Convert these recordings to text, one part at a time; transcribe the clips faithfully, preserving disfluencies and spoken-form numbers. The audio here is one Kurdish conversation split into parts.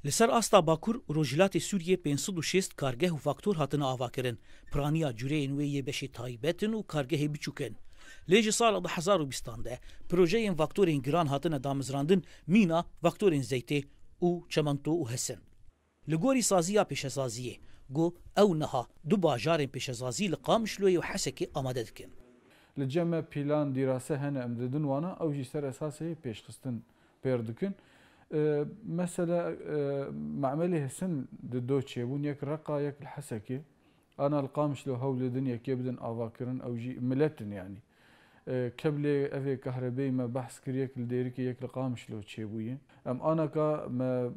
Li ser asta Bakur û Rojhilatê Sûriyê pênc sed û şêst kargeh û faktor hatine avakirin. Piraniya cureyên wê yê beşê taybet in û kargehê biçûk in. Lê ji sala du hezar û bîstan de projeyên faktorên giran hatine damezrandin, mîna faktorên zeytê û çemento û hesin. Li gorî saziya pêşesaziyê, ku ew niha du bajarên pêşesazî li Qamişloyê û Hesekê amade dikin. Li cem me pîlan, dîrase hene, em didin wana, ew jî ser esasê pêşxistin pêr dikin. E, mesela, e, me'melê hesin di do çêbûn, yek Reqa, yek li Hesekê. Ana li Qamişlo hewl didin yekê bidin avakirin, ew jî milet in yanî. E, keblê evê kahrebeyê me behs kir, yek li Dêrikê, yek li Qamişlo çêbûye. Em anaka me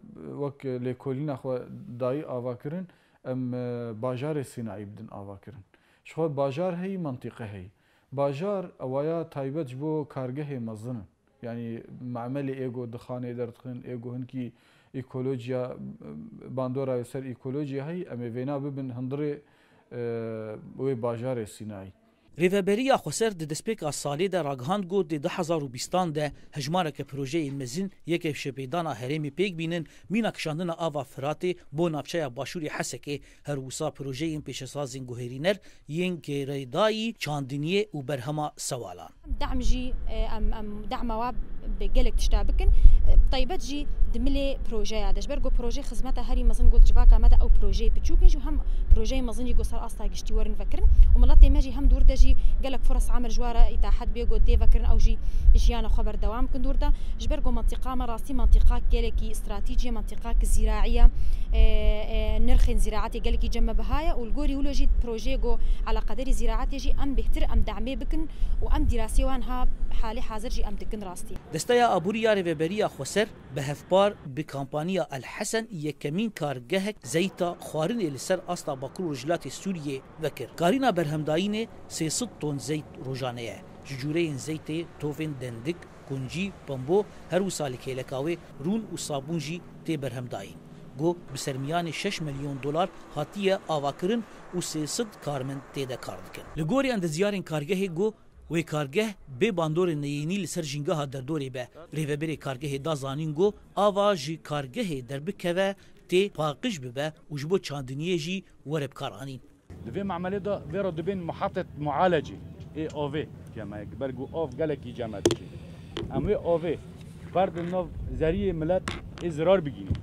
wek lêkolîna xwe dayî avakirin, em, e, bajarê sînayî bidin avakirin. Ji xwe bajar heyî, mantîqe heyî. Bajar ewaya taybet ji bo kargehê mezin in. Yanî me'melê ê ku dixanê derdixin, ê ku hinkî ekolojiya, bandora wê ser ekolojiya heyî, em ê vêna bibin hundirê, e, wê bajarê sînayî. Rêveberiya Xweser di destpêka salê de ragihand ku di du hezar û bîstan de hejmareke projeyên mezin yê geşepêdana herêmê pêk bînin, mîna kişandina ava Firatê bo navçeya başûrê Hesekê, her wisa projeyên pêşesazên guherîner yên girêdayî çandiniyê û berhema sewalan. Dem jî, e, em, em dema wa bi gelek tişta bikin. E, taybet jî di milê projeya de. Ji ber ku projeyê xizmeta herî mezin got civaka me de ew projeyê piçûk in jî û hem projeyê mezin jî got ser asta giştî werin vekirin. Û miletê me jî hem dûr de jî gelek furas emel ji wa re îtahet bê got tê vekirin, ew jî jiyana xwe berdewam bikin dûr de. Ji ber ku mantîqa me rastî mantîqa gelekî stratîjî ye, mantîqa ki zîraî ye, e, e, nirxên zîraetê gelekî cem me biha ye û li gorî wilo jî projeyê ku eleqederî zîraetê jî em bêhtir em demê bikin û em dîrasê wan ha halê hazir jî em dikin rastî. Desteya Aborî ya Rêveberiya Xweser bi hevpar bi kampaniya El Hesen yekemîn kargehek zeyta xwarinê li ser asta Bakur û Rojhilatê Sûriyê vekir. Karîna berhemdayînê sê sed ton zeyt rojane ye. Ji cûreyên zeytê, tovên dendik, kuncî, pembo, her wisa li kêleka wê rûn û sabûn jî tê berhemdayîn. Ku bi sermiyanê şeş milyon dolar hatiye avakirin û sê sed karmend tê de kar dikin. Li gorî endezyarên kargehê ku wê kargeh bê bandorên neyênî li ser jîngeha derdorê be, rêvebirê kargehê da zanîn ku ava ji kargehê derbikeve tê paqij bibe û ji bo çandiniyê jî were bikaranîn. Li vê me'melê de vê re dibên muhetet mualecê ê avê cem me, ji ber ku av gelekî cem me diçe. Em wê avê berdin nav zeriyê milet ê zirar bigînin.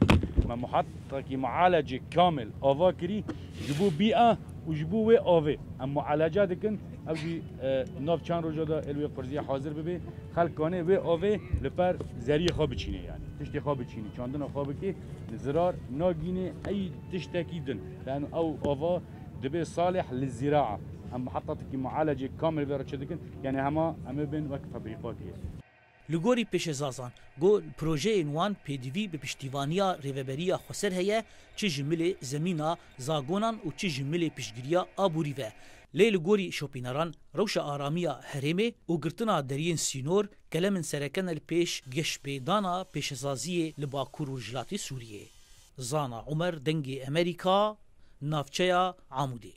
Me muhetekî mualecê kamil ava kirî ji bo bîa û ji bo wê avê. Em mualece dikin, ew jî, e, nav çend roja de ê li wê qurziyê hazir bibe. Xelk kanê wê avê li per zeriyê xwe biçîne, yanî tiştê xwe biçîne, çandina xwe bike, zirar nagîne ey tiştekî din. Lano ew ava dibe salih li zîraa. Em muhetetekî mualecê kamil vê re çi dikin? Yanî hema em ê bên wek febrîqakê. Li gorî pêşesazan, ku projeyên wan pêdivî bi piştîvaniya Rêveberiya Xweser heye, çi ji milê zemîna zagonan û çi ji milê piştgiriya aborî ve. Lê li gorî şopîneran, rewşa aramiya herêmê û girtina deriyên sînor, kelemên sereke ne li pêş geşpêdana pêşesaziyê li Bakur û Rojhilatê Sûriyê. Zana Umer, Dengê Emerîka, navçeya Amûdê.